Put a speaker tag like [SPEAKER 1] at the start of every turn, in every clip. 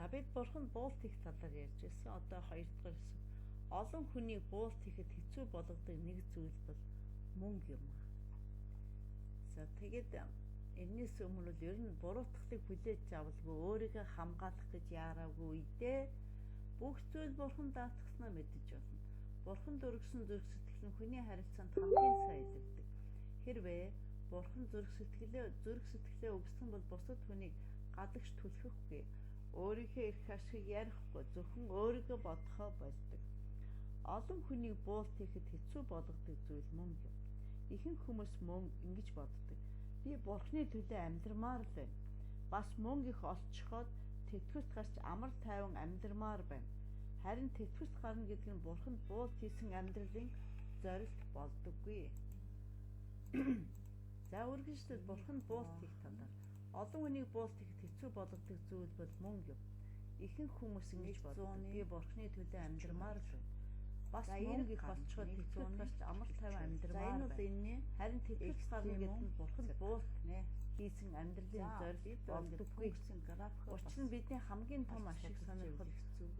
[SPEAKER 1] За бид Бурханд буулт хийх талаар ярьж байсан. Одоо хоёр дахь хэсэг. Олон хүнийг буулт хийхэд хэцүү болгодог нэг зүйл бол мөнгө юм аа. За тэгээд энэс өмнө бол ер нь буруутгалыг хүлээж авалгүй өөрийгөө хамгаалах гэж яараагүй үедээ бүх зүйл Бурхан даатгаснаа мэдэж болно. Бурхан өргөсөн зүрх сэтгэл нь хүний харилцаанд хамгийн сайн илэрдэг. Хэрвээ Бурхан зүрх сэтгэлээ өгсөн бол бусад хүнийг гадагш түлхэхгүй, өөрийнхөө эрх ашгийг ярихгүй, зөвхөн өөрийгөө бодохоо больдог. Олон хүнийг буулт хийхэд хэцүү болгодог зүйл мөнгө юм. Ихэнх хүмүүс мөнгө ингэж боддог. Би Бурханы төлөө амьдрмаар л байна. Бас мөнгө их олчихоод тэтгэврт гарч амар тайван амьдрмаар байна. Харин тэтгэврт гарна гэдэг нь Бурханд буулт хийсэн амьдралын зорилт болдоггүй. За, үргэлжлээд Бурханд буулт хийх талаар. Олон хүнийг буулт хийхэд хэцүү болгодог зүйл бол мөнгө юм. Ихэнх хүмүүс ингэж боддог. Би Бурханы төлөө амьдрмаар л байна. Бас мөнгө их олчихоод тэтгэврт гарч амар тайван амьдрмаар.
[SPEAKER 2] За, энэ бол энэний
[SPEAKER 1] Харин тэтгэврт гарна гэдэг нь Бурханд буулт
[SPEAKER 2] нэ
[SPEAKER 1] хийсэн амьдралын зорилт болдоггүй.
[SPEAKER 2] График.
[SPEAKER 1] Учир нь бидний хамгийн том ашиг сонирхол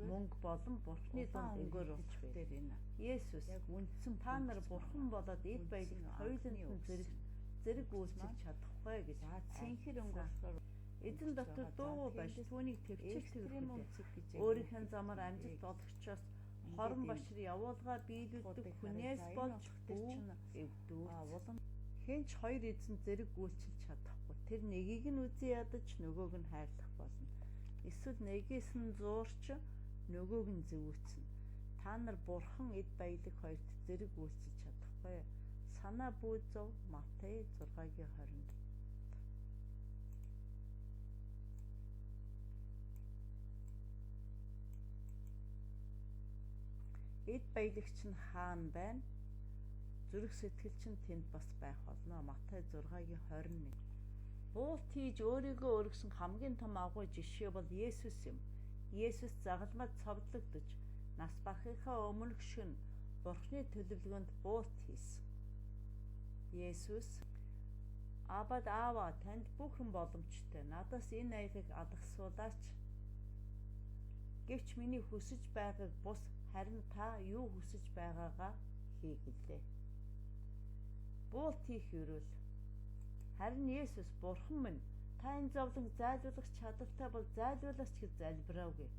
[SPEAKER 1] мөнгө болон Бурханы дунд өнгөөр болж
[SPEAKER 2] дээр энэ
[SPEAKER 1] Есүс
[SPEAKER 2] яг үндсэн
[SPEAKER 1] та нар бурхан болоод эд баялагт хоёуланд нь зэрэг зэрэг үйлчилж чадахгүй гэж.
[SPEAKER 2] За, цэнхэр өнгө болохоор
[SPEAKER 1] Эзэн дотор дуугүй байж түүнийг тэвчил
[SPEAKER 2] экстремум цэг гэж
[SPEAKER 1] өөрийнх нь замаар амжилт олгочоос хорон башир явуулгаа биелүүлдэг хүнээс болж
[SPEAKER 2] чинь
[SPEAKER 1] эвдүү.
[SPEAKER 2] Улам
[SPEAKER 1] Хэн ч хоёр эзэн зэрэг үйлчилж чадахгүй. Тэр нэгийг нь үзэн ядаж нөгөөг нь хайрлах болно. Эсвэл нэгээс нь зуурч нөгөөг нь зэвүүцнэ. Та нар бурхан, эд баялаг хоёрт зэрэг үйлчилж чадахгүй. Санаа бүү зов. Матай 6-гийн 20. Эд баялагч нь хаана байна? Зүрх сэтгэл чинь тэнд бас байх болно. Матай 6-гийн 21. Буулт хийж өөрийгөө өргөсөн хамгийн том агуу жишээ бол Есүс юм. Есүс загалмайд цовдлогдож нас барахынхаа өмнөх шөнө Бурхны төлөвлөгөөнд буулт хийсэн. Есүс Абад Аава, танд бүх юм боломжтой. Надаас энэ аягийг алгасуулаач. Гэвч миний хүсэж байгааг бус, харин та юу хүсэж байгаагаа хий гэлээ. Буулт хийх ёроол. Харин Есүс Бурхан минь, та энэ зовлон зайлуулах чадaltaй бол зайлуулаач гэж залбираагүй.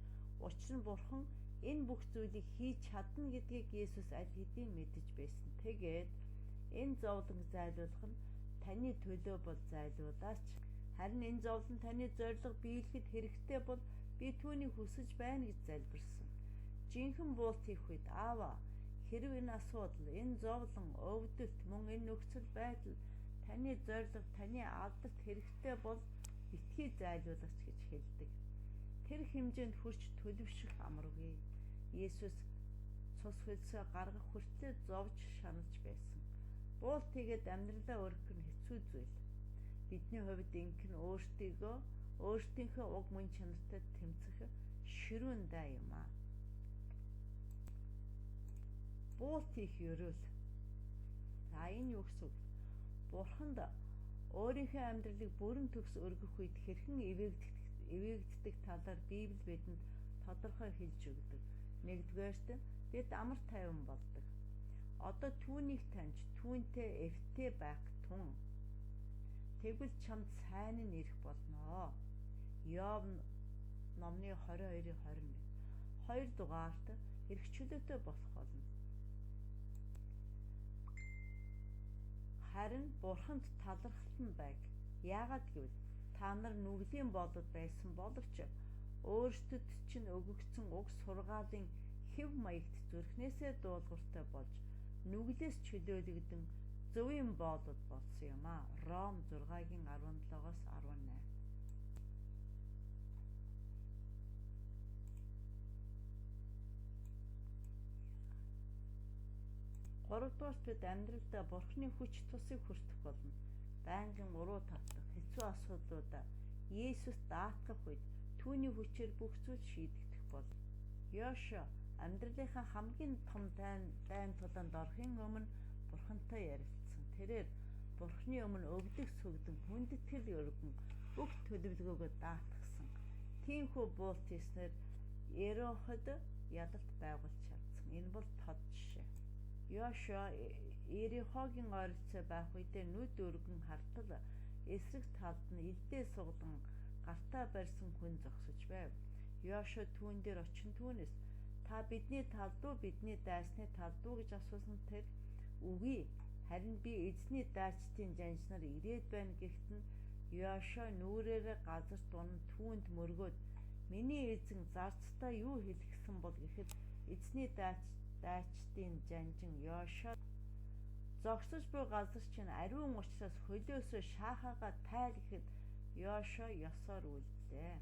[SPEAKER 1] Учир нь Бурхан энэ бүх зүйлийг хийж чадна гэдгийг Есүс аль хэдийн мэдэж байсан. Тэгээд энэ зовлон зайлуулах нь таны төлөө бол зайлуулаач. Харин энэ зовлон таны зорилго биелэхэд хэрэгтэй бол би түүнийг хүсэж байна гэж залбирсан. Жинхэнэ буулт хийх үед Аава, хэрв энэ асуудал, энэ зовлон, өвдөлт мөн энэ нөхцөл байдал таны зорилго, таны алдарт хэрэгтэй бол битгий зайлуулаач гэж хэлдэг. Тэр хэмжээнд хүрч төлөвшөх амаргүй. Есүс цус хөлсөө гаргах хүртлээр зовж шаналж байсан. Буулт хийгээд амьдралаа өргөх нь хэцүү зүйл. Бидний хувьд ингэх нь өөрсдийнхөө уг мөн чанартай тэмцэх ширүүн дайн юм аа. Буулт хийх ёроол. За, энэ юу гэсэн үг? Бурханд өөрийнхөө амьдралыг бүрэн төгс өргөх үед хэрхэн эвээгддэг талаар Библи бидэнд тодорхой хэлж өгдөг. Нэгдүгээрт, бид амар тайван болдог. Одоо түүнийг таньж түүнтэй эвтэй байх тун. Тэгвэл чамд сайн нь ирэх болноо. Иов номны 22-ийн 21. Хоёрдугаарт, эрх чөлөөтэй болох болно. Харин Бурханд талархалт нь байг. Яагаад гэвэл та нар нүглийн боолууд байсан боловч өөрсдөд чинь өгөгдсөн уг сургаалын хэв маягт зүрхнээсээ дуулууртай болж нүглээс чөлөөлөгдөн зөвийн боолууд болсон юм аа. Ром 6-гийн 17-оос 18. Гуравдугаарт, бид амьдралдаа Бурхны хүч тусыг хүртэх болно. Байнгын уруу татах хэцүү асуудлуудаа Есүст даатгах үед түүний хүчээр бүх зүйл шийдэгдэх болно. Йошуа амьдралынхаа хамгийн том дайн тулаанд орохын өмнө Бурхантай ярилцсан. Тэрээр Бурхны өмнө өвдөг сүгдэн, хүндэтгэл өргөн бүх төлөвлөгөөгөө даатгасан. Тиймхүү буулт хийснээр Ероход ялалт байгуулж чадсан. Энэ бол тод жишээ. Йошуа Иерихогийн ойролцоо байх үедээ нүд өргөн хартал эсрэг талд нь илдээ суглан гартаа барьсан хүн зогсож байв. Йошуа түүн дээр очин түүнээс та бидний талд уу, бидний дайсны талд уу гэж асуусан тэр үгүй, харин би эзний дайчдын жанжнаар ирээд байна гэхэд нь Йошуа нүрээрээ газарт унан түүнд мөргөөд миний эзэн зарцтай юу хэлгэсэн бол гэхэд эзний дайчдын жанжин Йошуа зогсож буй газар чинь ариун учраас хөлөөсөө шаахаагаа тайл гэхэд Йошуа ёсоор үйлдлээ.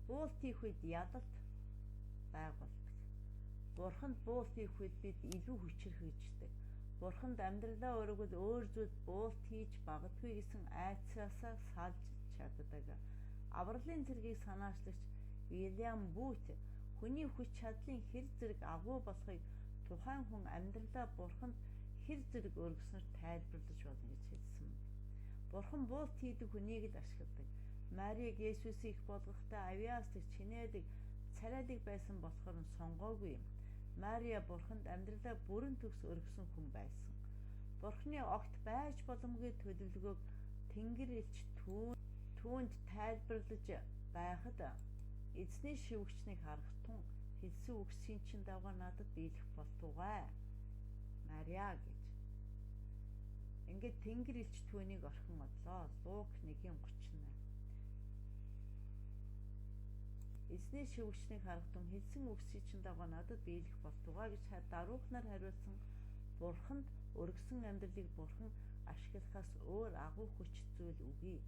[SPEAKER 1] Буулт хийх үед ялалт байгуулдаг. Бурханд буулт хийх үед бид илүү хүчирхэгждэг. Бурханд амьдралаа өргөл өөр зүйлд буулт хийж магадгүй гэсэн айцаасаа салж чаддаг. Авралын цэргийг санаачлагч Уильям Бут хүний хүч чадлын хэр зэрэг агуу болохыг тухайн хүн амьдралаа Бурханд хэр зэрэг өргөснөөр тайлбарлаж болно гэж хэлсэн. Бурхан буулт хийдэг хүнийг л ашигладаг. Марийг Есүсийг их болгохдоо авиасдаг, чинээдэг, царайлаг байсан болохоор нь сонгоогүй юм. Мария Бурханд амьдралаа бүрэн төгс өргөсөн хүн байсан. Бурханы огт байж боломгүй төлөвлөгөөг Тэнгэр элч түүнд тайлбарлаж байхад эзний шивгчнийг харах тун хэлсэн үгсийн чинь дагуу надад биелэх болтугай Мариа гэж. Ингээд Тэнгэр элч түүнийг орхин одлоо. Лук 1:38. Эзний шивгчнийг харах тун хэлсэн үгсийн чинь дагуу надад биелэх болтугай гэж даруухнаар хариулсан. Бурханд өргөсөн амьдралыг Бурхан ашиглахаас өөр агуу хүч зүйл үгүй.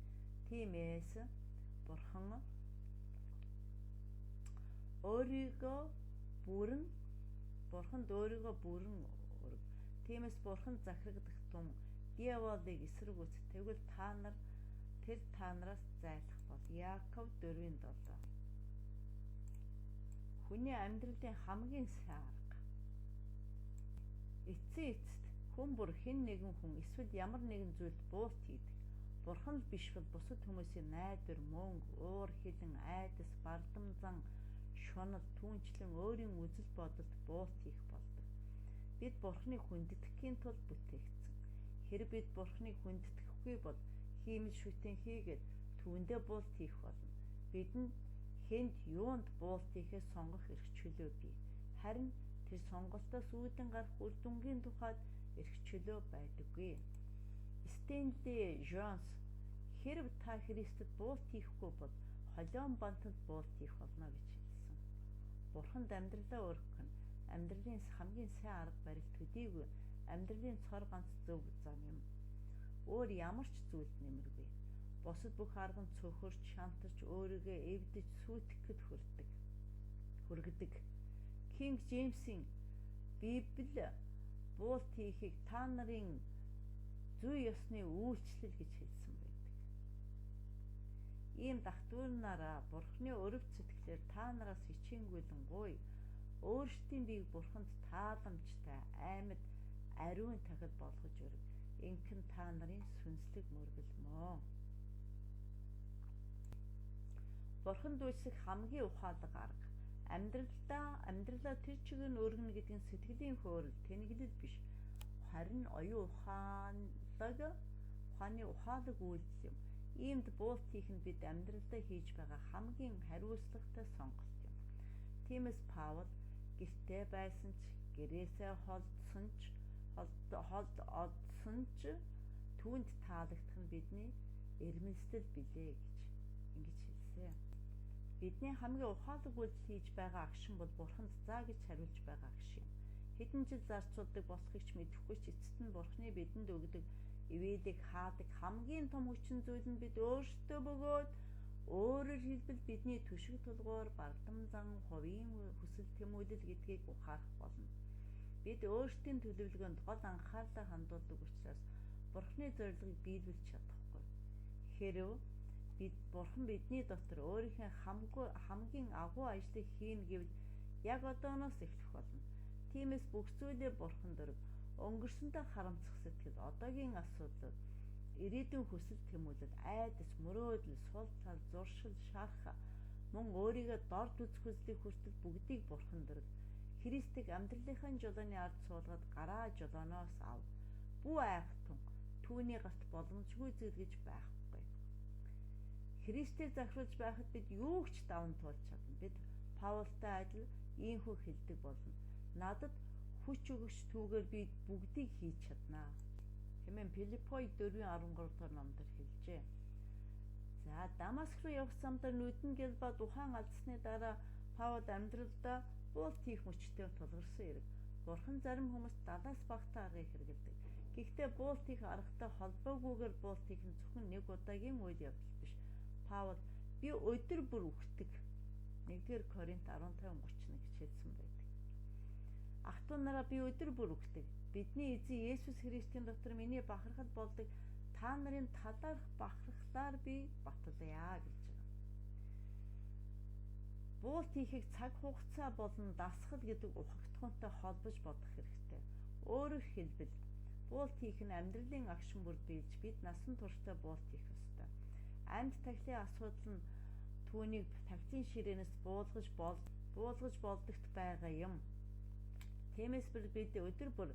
[SPEAKER 1] Тиймээс Бурхан өөрийгөө бүрэн Бурханд өөрийгөө бүрэн өрг. Тиймээс Бурхан захирагдах тун диаволыг эсэргүүц. Тэгвэл та нар тэр та нараас зайлах бол. Яаков 4:7. Хүний амьдралын хамгийн сайн арга. Эцсийн эцэст хүн бүр хэн нэгэн хүн эсвэл ямар нэгэн зүйлд буулт хийдэг. Бурхан л биш бол бусад хүмүүсийн найдвар, мөнгө, уур хилэн, айдас, бардам зан, шунал, түүнчлэн өөрийн үзэл бодолд буулт хийх болдог. Бид Бурханыг хүндэтгэхийн тулд бүтээгдсэн. Хэрэв бид Бурханыг хүндэтгэхгүй бол хиймэл шүтэн хийгээд түүндээ буулт хийх болно. Бидэнд хэнд юунд буулт хийхээ сонгох эрх чөлөө бий. Харин тэр сонголтоос үүдэн гарах үр дүнгийн тухайд эрх чөлөө байдаггүй. Стэнли Джонс хэрэв та Христэд буулт хийхгүй бол холион бантанд буулт хийх болно гэж хэлсэн. Бурханд амьдралаа өргөх нь амьдралын хамгийн сайн арга барил төдийгүй амьдралын цор ганц зөв зам юм. Өөр ямар ч зүйлд нэмэргүй. Бусад бүх арга нь цөхөрч, шантарч, өөрийгөө эвдэж, сүйтгэхэд хүргэдэг. Кинг Джеймсийн Библи буулт хийхийг та нарын зүй ёсны үйлчлэл гэж хэлсэн байдаг. Ийм дагтуурнаараа Бурхны өрөвд сэтгэлээр та нараас хичээнгүйлэн гуй өөрсдийн биеийг Бурханд тааламжтай амьд ариун тахил болгож өрг. Ингэх нь та нарын сүнслэг мөргөлмөө. Бурханд үйлчлэх хамгийн ухаалаг арга. Амьдралаа тэр чигээр нь өргөнө гэдэг нь сэтгэлийн хөөрөл, тэнэглэл биш. Харин оюун ухааны ухаалаг үйлдэл юм. Иймд буулт хийх нь бид амьдралдаа хийж байгаа хамгийн хариуцлагатай сонголт юм. Тиймээс Паул гэртээ байсан ч, гэрээсээ холдсон ч, холд одсон ч түүнд таалагдах нь бидний эрмэлзэл билээ гэж ингэж хэлсэн. Бидний хамгийн ухаалаг үйлдэл хийж байгаа агшин бол Бурханд заа гэж хариулж байгаа агш юм. Хэдэн жил зарцуулдаг болохыг ч мэдэхгүй ч эцэст нь Бурхны бидэнд өгдөг ивэлийг хаадаг хамгийн том хүчин зүйл нь бид өөрсдөө бөгөөд өөрөөр хэлбэл бидний түшиг тулгуур, бардам зан, хувийн хүсэл тэмүүлэл гэдгийг ухаарах болно. Бид өөрсдийн төлөвлөгөөнд гол анхаарлаа хандуулдаг учраас Бурхны зорилгыг биелүүлж чадахгүй. Хэрэв бид Бурхан бидний дотор өөрийнхөө хамгийн агуу ажлыг хийнэ гэвэл яг одооноос эхлэх болно. Тиймээс бүх зүйлээ Бурханд өрг. Өнгөрсөндөө харамсах сэтгэл, одоогийн асуудлууд, ирээдүйн хүсэл тэмүүлэл, айдас, мөрөөдөл, сул тал, зуршил, шарх, мөн өөрийгөө дорд үзэх хүслийг хүртэл бүгдийг Бурхан дөрөв. Христийг амьдралынхаа жолооны ард суулгаад гараа жолооноос ав. Бүү айхтун түүний гарт боломжгүй зүйл гэж байхгүй. Христээр захируулж байхад бид юу ч даван туулж чадна. Бид Паултай адил ийхүү хэлдэг болно. Надад хүч өгөгч түүгээр би бүгдийг хийж чаднаа хэмээн Филиппой 4:13 дугаар номдор хэлжээ. За Дамаск руу явах замдаа нүдэн гэлба ухаан алдсны дараа Паул амьдралдаа буулт хийх мөчтэй тулгарсан хэрэг. Бурхан зарим хүмүүст далаас багтаа аргыг хэрэглэдэг. Гэхдээ буулт хийх аргатай холбоогүйгээр буулт хийх нь зөвхөн нэг удаагийн үйл явдал биш. Паул би өдөр бүр үхдэг. 1-р Коринт 15:31 гэж хэлсэн байдаг. Ах トゥ нараа би өдөр бүр үхдэг. Бидний эзэн Есүс Христийн дотор миний бахархал болдог та нарын талаарх бахархлаар би батлая гэж байгаа. Буулт хийхийг цаг хугацаа болон дасгал гэдэг ухагтхуунтай холбож бодох хэрэгтэй. Өөрөөр хэлбэл буулт хийх нь амьдралын агшин бүр биелж бид насан туршдаа буулт хийх ёстой. Амьд тахилын асуудал нь түүнийг тахилын ширээнээс буулгаж болдогт байгаа юм. Тиймээс бид өдөр бүр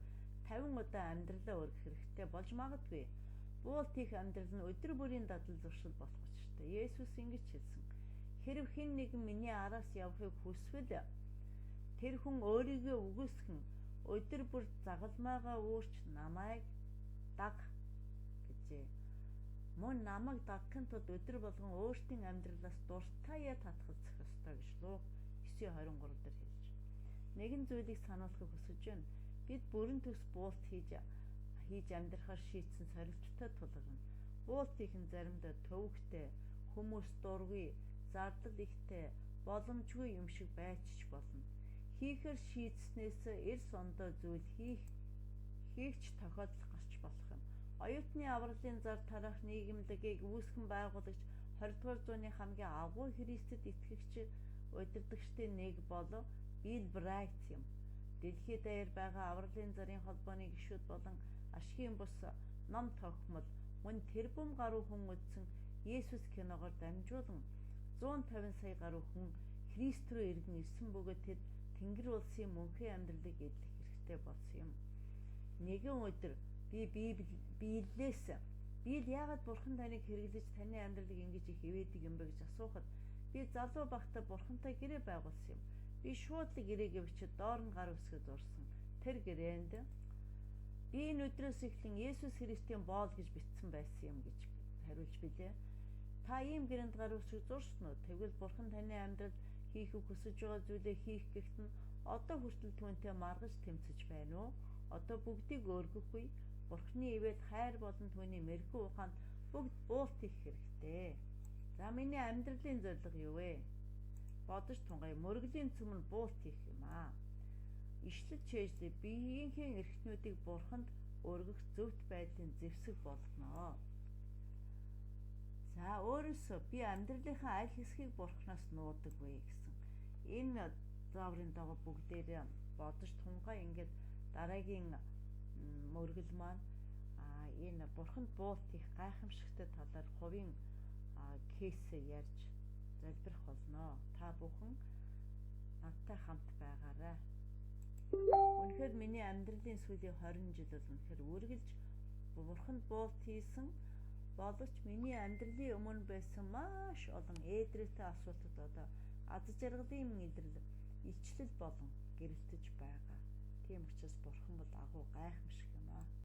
[SPEAKER 1] 50 удаа амьдралаа өргөх хэрэгтэй болж магадгүй. Буулт хийх амьдрал нь өдөр бүрийн дадал зуршил болох учиртай. Есүс ингэж хэлсэн. Хэрв хэн нэгэн миний араас явахыг хүсвэл тэр хүн өөрийгөө үгүйсгэн өдөр бүр загалмайгаа үүрч намайг даг гэжээ. Мөн намайг дагахын тулд өдөр болгон өөртийн амьдралаас дуртайя татгалзах ёстой гэж Лук 9:23 дээр хэлж. Нэгэн зүйлийг сануулахыг хүсэж байна. Бид бүрэн төгс буулт хийж амьдрахаар шийдсэн сорилттой тулгарна. Буулт хийх нь заримдаа төвөгтэй, хүмүүс дургүй, зардал ихтэй, боломжгүй юм шиг байж ч болно. Хийхээр шийдснээс эрс ондоо зүйл хийх ч тохиолдол гарч болох юм. Оюутны авралын зар тараах нийгэмлэгийг үүсгэн байгуулагч 20 дугаар зууны хамгийн агуу Христэд итгэгч удирдагчдын нэг болов Билл Брайт юм. Дэлхийд даяар байгаа авралын зарын холбооны гишүүд болон ашигын бус ном тохимол мөн тэрбум гаруй хүн үзсэн Есүс киногоор дамжуулан 150 сая гаруй хүн Христ рүү эргэн ирсэн бөгөөд тэд Тэнгэр улсын мөнхийн амьдралыг эдлэх хэрэгтэй болсон юм. Нэгэн өдөр би Биллээс Билл яагаад Бурхан таныг хэрэглэж таны амьдралыг ингэж их ивээдэг юм бэ гэж асуухад би залуу байхдаа Бурхантай гэрээ байгуулсан юм. Би шууд л гэрээгээ бичээд доор нь гар үсгээ зурсан. Тэр гэрээнд би энэ өдрөөс эхлэн Есүс Христийн боол гэж бичсэн байсан юм гэж хариулж билээ. Та ийм гэрээнд гар үсэг зурсан уу? Тэгвэл Бурхан таны амьдралд хийхийг хүсэж байгаа зүйлээ хийх гэгт нь одоо хүртэл түүнтэй маргаж тэмцэж байна уу? Одоо бүгдийг өргөхгүй. Бурханы ивэл хайр болон түүний мэрэгүү ухаанд бүгд буулт хийх хэрэгтэй. За миний амьдралын зорилго юу вэ? Бодож тунгая мөргөлийн цөм нь буулт хийх юм аа. Ишлэл чэйжлээ биеийнхээ эрхтнүүдийг бурханд өргөх зөвхт байдлын зэвсэг болгоно. За өөрөөсөө би амьдралынхаа аль хэсгийг бурхнаас нуудаг вэ гэсэн. Энэ зааврын дагуу бүгдээрээ бодож тунгай ингээд дараагийн мөргөл маань энэ бурханд буулт хийх гайхамшигтай талаар хувийн кейсээ ярьж залбирах болно. Та бүхэн надтай хамт байгаарай. Үнэхээр миний амьдралын сүүлийн 20 жил бол үнэхээр үргэлж бурханд буулт хийсэн боловч миний амьдралын өмнө байсан маш олон ээдрээтэй асуултууд одоо аз жаргалын илрэл, илчлэл болон гэрэлтэж байгаа. Тийм учраас бурхан бол агуу гайхамшигтай.